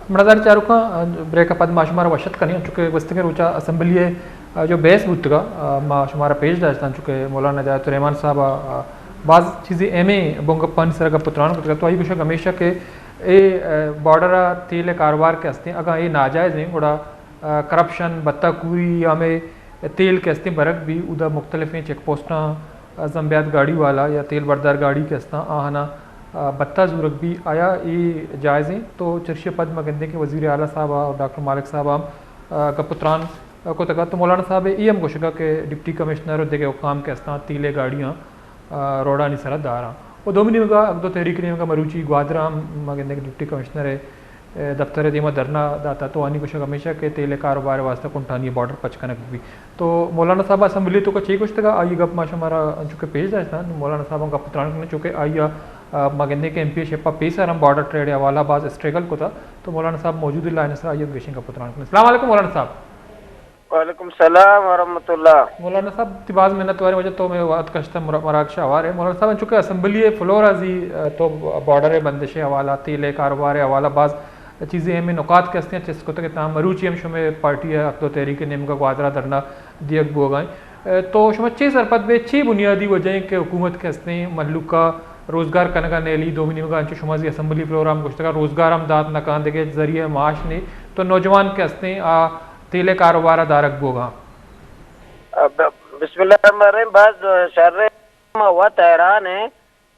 مڑادار چاروکاں، بریک ءَ پد ما شمارا وش اتک کنیں، چونکہ گوستگیں روچا اسمبلی ءَ جو بحث بوتگا، ما شمارا پیش داشتاں، چونکہ مولانا ہدایت الرحمان صاحب ءَ باز چیزے اہمیں بنگپانی سرا گپ و تران کتگا، تو آئی گوشگ ہمیشہ کہ اے بارڈر ءَ تیل ءِ کاروبار کہ ہستیں، اگاں اے ناجائز ایں، گڑا کرپشن، بتہ کوری، ہمے تیل کہ ہستیں برگ بی، اودا مختلفیں چیک پوسٹاں، زمبیات گاڑی والا یا تیل بردار گاڑی کہ ہستاں، آہانا بتہ زورگ بی، آیا اے جائز ایں؟ تو چرشی پد ما گندیں کہ وزیر اعلیٰ صاحب اور ڈاکٹر مالک صاحب ہم گپ و تران کتگا، تو مولانا صاحب اے ہم گوشگا کہ ڈپٹی کمشنر و دگہ حکام کہ ہستاں تیل ءِ گاڑیاں روڈانی سرا داراں۔ و دومی نیمگا، اگدو تحریک نیمگا مروچی گوادر ہم ما گندیں کہ ڈپٹی کمشنر ءِ دفتر ءِ دیما دھرنا داتا، تو آنی گوشگ ہمیشہ کہ تیل ءِ کاروبار ءِ واستہ کنٹانی ءِ بارڈر پچ کنگ بی۔ تو مولانا صاحب اسمبلی ءِ توکا چے گوشتگا، آئی گپ ما شمارا انچو کہ پیش داشتاں، مولانا صاحب ہم گپ تران کنیں، چونکہ آئی ءَ، ما گندیں کہ ایم پی ءِ شپ ءَ پیسر ہم بارڈر ٹریڈ ءِ حوالہ باز اسٹرگل کتا، تو مولانا صاحب موجود لائن ءِ سرا، آئی ءَ گیشیں گپ تران کنیں۔ السلام علیکم مولانا صاحب۔ وعلیکم السلام ورحمۃ اللہ۔ مولانا صاحب، تی باز منت واریں، وجہ تو میں وقت کشتا مراکش آوار ہے۔ مولانا صاحب، انچو کہ اسمبلی ءِ فلور ازی تو بارڈر ءِ بندش ءِ حوالہ، تیل ءِ کاروبار ءِ حوالہ باز چیزیں ہمیں نکات کہ ہستیں چست کتگ، تاں مروچی ہم شمے پارٹی ءِ حق دو تحریک ءِ نیمگا گوادر ءَ دھرنا دیگ بوگا ایں۔ تو شما چے سرپد بے، چے بنیادی وجہ ایں کہ حکومت کہ ہستیں مہلوک ءَ روزگار کنگا نیلی؟ دومی نیمگا انچو شما زی اسمبلی فلور ہم گوشتگا روزگار ہم دات نہ کاں، دگہ ذریعہ معاش نے، تو نوجوان کہ ہستیں آ تیل ءِ کاروبار ءَ دارگ بوگا۔ بسم اللہ الرحمن الرحیم۔ باز شر، ما وت حیران ہیں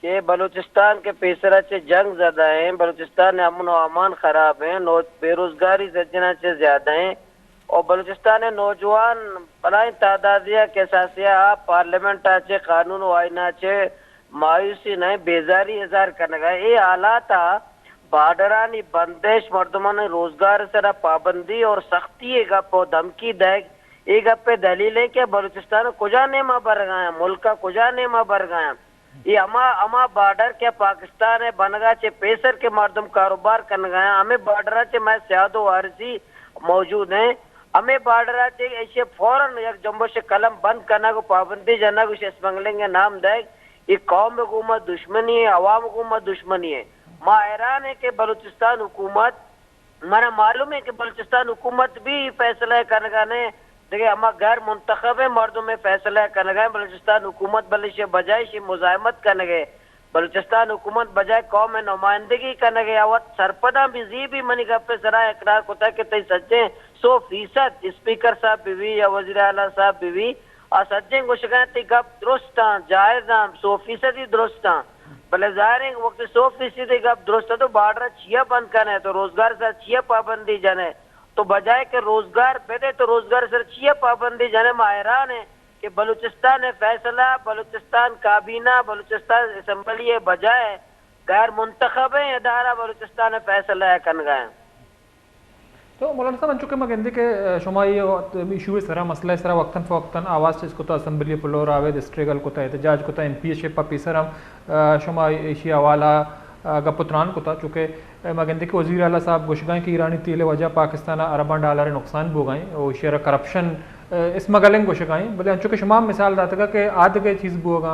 کہ بلوچستان کے پیسرا چہ جنگ زدہ ہیں، بلوچستان ءِ امن و امان خراب ہیں، نو-، بے روزگاری سجنا چہ زیادہ ہیں اور بلوچستان ءِ نوجوان بلائیں تعدادیا کہ اثاثیہ پارلیمنٹ ءَ چہ قانون و آئین ءَ چہ مایوسی نہ، بیزاری اظہار کنگا۔ اے حالات ءَ بارڈرانی بندش، مردمانی روزگار سرا پابندی اور سختی ءِ گپ و دھمکی دئیگ، اے گپ ءِ دلیل ایں کہ بلوچستان کجا نیما برگا ایں، ملک ءَ کجا نیما برگا ایں۔ اے ہما، ہما بارڈر کہ پاکستان ءِ بنگا چہ پیسر کہ مردم کاروبار کنگا ایں، ہمے بارڈر ءَ چہ مئے سیاد و وارثی موجود ہیں۔ ہمے بارڈر ءَ چہ ایشی فوراً یک جنبش قلم بند کنگ و پابندی جنگ و اسمگلنگ ءِ نام دئیگ، اے قوم ءِ گوما دشمنی ہے، عوام ءِ گوما دشمنی ہے۔ ما حیران ہیں کہ بلوچستان حکومت، مارا معلوم ہے کہ بلوچستان حکومت بھی فیصلہ کنگا نے، دگہ ہما غیر منتخب ہیں مردم فیصلہ کنگا ہیں۔ بلوچستان حکومت بلے شے بجائے شے مزاحمت کنگے، بلوچستان حکومت بجائے قوم ءِ نمائندگی کنگ ءَ وت سرپداں بہ زی بہ منی گپ ءِ سرا اقرار کتگ کہ تئی سجیں سو فیصد اسپیکر صاحب بہ بی یا وزیر اعلیٰ صاحب بہ بی، آ سجیں گوشگ ءَ تئی گپ درست آں، جائز آں، سو فیصدی درست آں۔ بلے ظاہر ہے وقت سو فیصدی گپ درست ہے تو بارڈر چیا بند کنے، تو روزگار سر چیا پابندی جنے؟ تو بجائے کہ روزگار بدے تو روزگار سر چیا پابندی جنے؟ ما حیران ہیں کہ بلوچستان ءِ فیصلہ، بلوچستان کابینہ، بلوچستان اسمبلی ءِ بجائے غیر منتخبیں ادارہ بلوچستان ءِ فیصلہ ءَ کنگا ہیں۔ تو مولانا صاحب، انچو کہ ما گندے کہ، آ، شما یہ ایشو ءِ سرا، مسئلہ ءِ سرا وقتاً فوقتاً آواز چست کتا، اسمبلی ءِ فلور ءَ اوید اسٹرگل کتا، احتجاج کتا، ایم پی ءِ شپ ءَ پیسر ہم، آ، شما ایشی حوالہ، آ، گپ و تران کتا، چونکہ ما گندے کہ وزیر اعلیٰ صاحب گوشگا ایں کہ ایرانی تیل ءِ وجہ پاکستان ءَ ارباں ڈالر ءِ نقصان بوگا ایں، او ایشی ءَ را کرپشن، آ، اسمگلنگ گوشگا ایں، بلے انچو کہ شما مثال داتگا کہ آ دگہ چیز بوگا،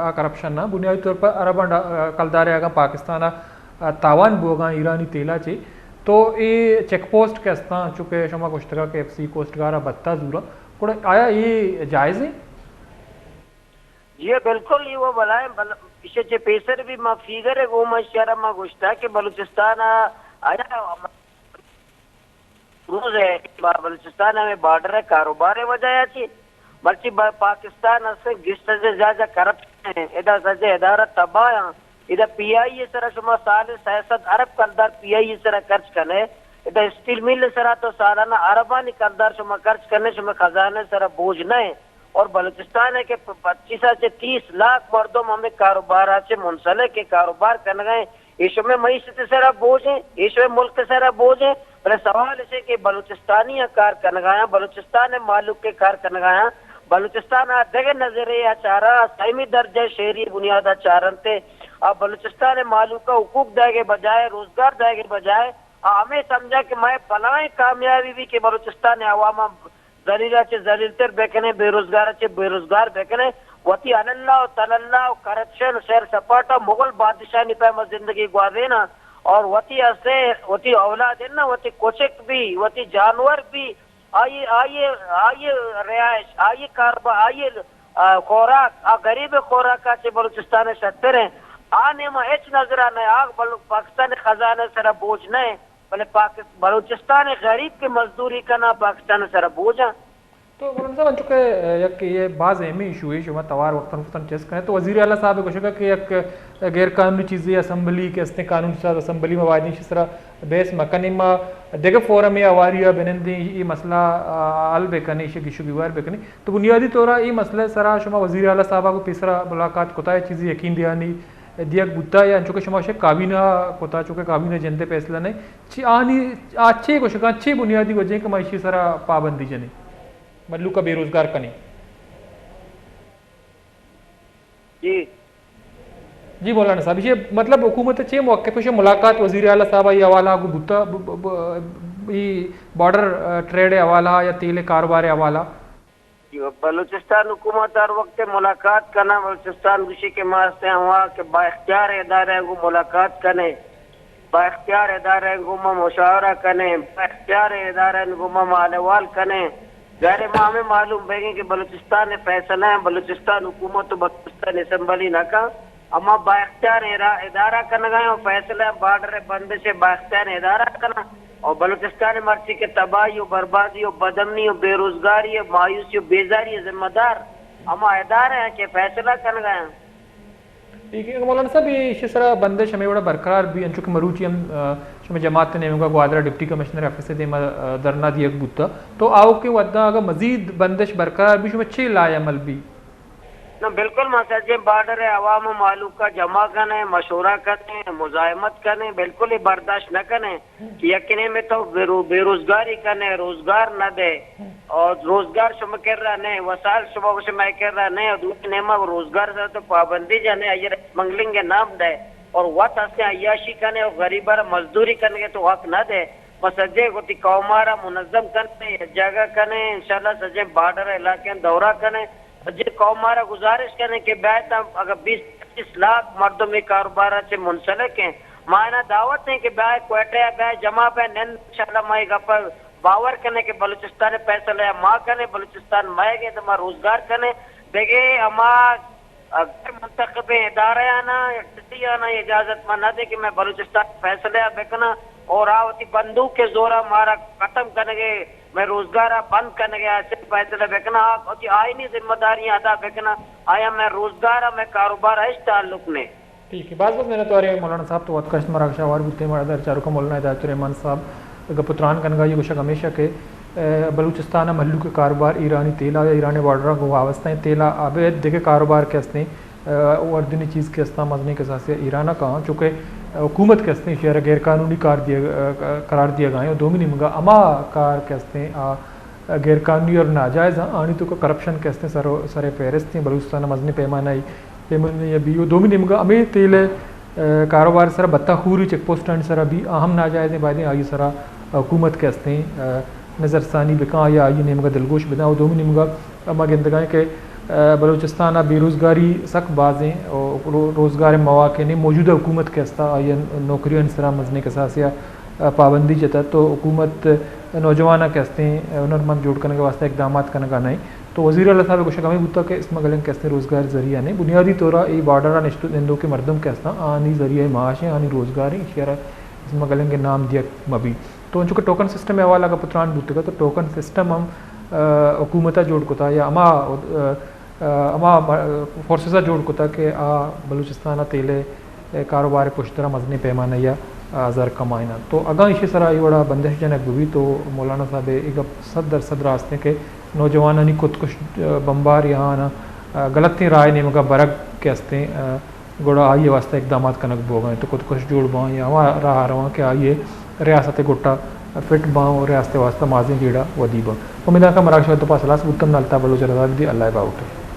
آ کرپشن نہ، بنیادی طور پر ارباں ڈا-، آ، کلدار ءِ اگاں پاکستان ءَ، آ، تاوان بوگا ایں ایرانی تیل ءَ چہ، تو اے چیک پوسٹ کہ استاں، انچو کہ شما گوشتگا کہ ایف سی کوسٹ گارڈ ءَ بھتہ زوراں، گڑا آیا اے جائز ایں؟ جی بالکل، یہ وہ بلائیں بل-، اسے چہ پیسر بھی ما فیگر ہے، وہ ما شہر ما گوشتا کہ بلوچستان آ-، آیا روز ہے، با-، بلوچستان ہمیں بارڈر ہے، کاروبار ہے وجہ ہے چی؟ مرچی با-، پاکستان است گشت سے زیادہ کرپشن ہے، ادا سجے ادارہ تباہ ہیں، ادا پی آئی اے سرا شما سال سہ سد ارب کلدار پی آئی اے سرا خرچ کنے، ادا اسٹیل مل سرا تو سالانہ اربانی کلدار شما خرچ کنے، شما خزانے سرا بوجھ نہ ہے۔ اور بلوچستان ہے کہ پ-، پچیس سے تیس لاکھ مردم ہمیں کاروبار سے منسلک ہے، کاروبار کرنے گئے، اے شمئے معیشت سرا بوجھ ایں، اے شمئے ملک سرا بوجھ ایں، بلے سوال اش ایں کہ بلوچستانی آ کار کنگایاں، بلوچستان ء مہلوک ء کار کنگایاں، بلوچستان آ دگہ نظرے آ چاراں، آ سیمی درجہ شہری بنیاد آ چارنت، آ بلوچستان ء مہلوک ء حقوق دئیگ ء بجائے، روزگار دئیگ ء بجائے، آ ہمے سمجھاں کہ مئے بلاہیں کامیابی بی کہ بلوچستان ء عوام ذلیل ء چہ ذلیل تر بکنیں، بے روزگار ء چہ بے روزگار بکنیں، وتی اللہ و تلاللہ و کرپشن و سیر سپاٹ ء مغل بادشاہانی پیم ء زندگی گوازیناں۔ اور وتی ہستے، وتی اولاد ہے نا، وتی کچک بھی، وتی جانور بھی، آئی، آئی، آئی رہائش، آئی کاروبار، آئی، آ، خوراک، آ غریب خوراک آ چہ بلوچستان شتر ہیں۔ آ نیما ہچ نظر نہ، آ بل-، پاکستان خزانہ سرا بوجھ نہ، بلے پاکست-، بلوچستان غریب کے مزدوری کنا پاکستان سرا بوجھ ہیں۔ تو مولانا صاحب، انچو کہ، اے، یک یہ باز اہمی ایشو ہے، شما توار وقتاً فوقتاً چیز کریں۔ تو وزیر اعلیٰ صاحب گوشگا کہ یک غیر قانونی چیزے اسمبلی کہ استیں، قانون ساز اسمبلی میں وادی شی سرا بحث مکنیں، ما دگہ فورم یا اواری بنندیں، یہ مسئلہ، آ، حل بکنیں، ایشی گیشو گیوار بکنیں۔ تو بنیادی طور اے مسئلہ سرا شما وزیر اعلیٰ صاحب کو پیسرا ملاقات کتا ہے، چیزی یقین دیانی دیگ بوتا یا انچو کہ شما شے کابینہ کتا، چونکہ کابینہ جندے فیصلہ نہیں۔ چی آنی، آ چے گوشگاں، چے بنیادی وجہ کہ ما ایشی سرا پابندی جنیں، ملوک ء بے روزگار کنیں؟ جی۔ جی مولانا صاحب، یہ مطلب حکومت چے موقع پہ ملاقات وزیر اعلیٰ صاحب یہ حوالہ کو بوتا، ب-، ب-، ب-، یہ بارڈر، آ، ٹریڈ حوالہ یا تیل کاروبار حوالہ؟ بلوچستان حکومت ہر وقت ملاقات کناں، بلوچستان گوشی کہ ما ہستیں ہما کہ با اختیار ادارہ گوں ملاقات کنیں، با اختیار ادارہ گوں ما مشاورہ کنیں، با اختیار ادارہ گوں ما مال احوال کنیں۔ ظاہر ہے ما ہمیں معلوم بیگیں کہ بلوچستان فیصلہ ہیں، بلوچستان حکومت و بلوچستان اسمبلی نہ کن۔ اما با اختیار ارا-، ادارہ کنگا ہیں و فیصلہ بارڈر بندش با اختیار ادارہ کناں۔ اور بلوچستان مرچی کہ تباہی و بربادی و بدامنی و بے روزگاری و مایوسی و بیزاری ذمہ دار ہما ادارہ ہیں کہ فیصلہ کنگا ہیں۔ ٹھیک ہے مولانا صاحب، یہ ایشی سرا بندش ہمیں وڑا برقرار بھی، انچو کہ مروچی ہم، آ، شمع جماعت نیمگا گوادر ڈپٹی کمشنر آفس دیما، آ، دھرنا دیگ بوتا، تو آؤ کہ ودا اگر مزید بندش برقرار بھی، شمع چے لائے عمل بھی؟ نہ، بالکل، ما سجیں بارڈر ء عوام و مہلوک ء جمع کنیں، مشورہ کنیں، مزاحمت کنیں، بالکل یہ برداشت نہ کنیں کہ یک نیمے تو بے رو-، بے روزگاری کنیں، روزگار نہ دے، اور روزگار شما کر رہا نہیں، وسائل شما شما کر رہا نہیں، اور دوسرے نیمہ روزگار سر تو پابندی جنے، آئی ء منگلنگ نام دے، اور وت ہستے عیاشی کنے اور غریب ء مزدوری کنگے تو حق نہ دے۔ ما سجے وتی قوم ء را منظم کنیں، یک جاگہ کنیں، انشاءاللہ سجے بارڈر علاقے دورہ کنیں۔ جی قوم ء را گزارش کنیں کہ بیایت، اگر بیست پچیس لاکھ مردم یہ کاروبار ء چہ منسلک ہیں، ما اینا دعوت ہیں کہ بیائے کوئٹہ ء بیائے جمع بے نند، انشاءاللہ ما یہ گپ ء باور کنیں کہ بلوچستان فیصلہ ء ما کنیں، بلوچستان مئیگ ء ما روزگار کنیں، دگہ ہما غیر منتخب ادارہ آنا، ٹی آنا اجازت ما نہ دیں کہ میں بلوچستان فیصلہ ء بکناں اور آ وتی بندوق کے زورا مارا ختم کنگے، میں روزگار ء بند کنگے، ایسے فیصلہ بکناں، آ وتی آئینی ذمہ داریاں ادا بکناں، آیا میں روزگار ء میں کاروبار ء ہچ تعلق نہیں۔ ٹھیک ہے، باز باز منت وارے مولانا صاحب، تو وت کشت مراگ شاوار بوتے، مارا در چاروکا مولانا ہدایت الرحمن صاحب گپ و تران کنگا یہ گوشگ ہمیشہ کہ، اے، بلوچستان ء مہلوک کاروبار ایرانی تیلا یا ایرانی بارڈر گوں وابستہ ہیں، تیلا ابید دگہ کاروبار کہ ہستیں، اے، وردنی چیز کہ ہستاں مزنیں کساسے ایران ء کہاں، چونکہ حکومت کہ ہستیں شہر غیر قانونی کار دیگ، اے، قرار دیگ آئیں، اور دومی نیمگا ہما کار کہ ہستیں، آ، غیر قانونی اور ناجائز ہیں، آنی تو کہ کرپشن کہ ہستیں سر، سر فہرست ہیں، بلوچستان ء مزنیں پیمانہ پیمنی بی و دومی نیمگا ہمے تیل ء، اے، کاروبار سر بتا خوری چیک پوسٹ آنی سر بھی اہم ناجائز ہیں، باید آئی سر حکومت کہ ہستیں، اے، نظر ثانی بکاں یا آئی نیمگا دلگوش بداں۔ و دومی نیمگا ما گندگائیں کہ، اے، بلوچستان ء بے روزگاری سک باز ہیں و رو-، روزگار مواقع نے، موجودہ حکومت کہ ہستا آئی نوکریاں سر مزنیں کساسے ء پابندی جتا تو حکومت نوجواناں کہ ہستیں ہنرمند جوڑ کنگ ء واسطہ اقدامات کنگا نہیں۔ تو وزیر اعلیٰ صاحب گوشگ ہمیں بوتا کہ اسمگلنگ کہ ہستیں روزگار ذریعہ نہیں، بنیادی طور ء اے بارڈر ء نشت نندوکیں مردم کہ ہستاں آنی ذریعہ معاش ہیں، آنی روزگار ہیں، ایشی ء را اسمگلنگ نام دیگ مبی۔ تو انچو کہ ٹوکن سسٹم ء حوالہ گپ و تران بوتگا تو ٹوکن سسٹم ہم، اے، حکومت ء جوڑ کتا یا ہما، اے، ہما فورسز ء جوڑ کتا کہ آ بلوچستان ء تیل ء کاروبار ء پشت ء را مزنیں پیمانہ ء آ زر کمائیناں۔ تو اگاں ایشی سرا اے وڑا بندش جنگ بہ بیت تو مولانا صاحب ء اے گپ صد درصد راست ہیں کہ نوجوانانی خودکش، اے، بمبار یا آناں، اے، غلطیں راہ ء نیمگا برگ کہ ہستیں، اے، گڑا آئی ء واسطہ اقدامات کنگ بوگا ہیں تو خودکش جوڑ باں یا ہما راہ ء رواں کہ آئی ء ریاست ء گٹا فٹ باں و ریاست ء واسطہ مازیں جیڑہ ودی باں۔ امیداں کہ مراگش ء تو پاس ہلاس بوتم، نالتا بلوچ رضا بدی، اللہ ء باہوٹ۔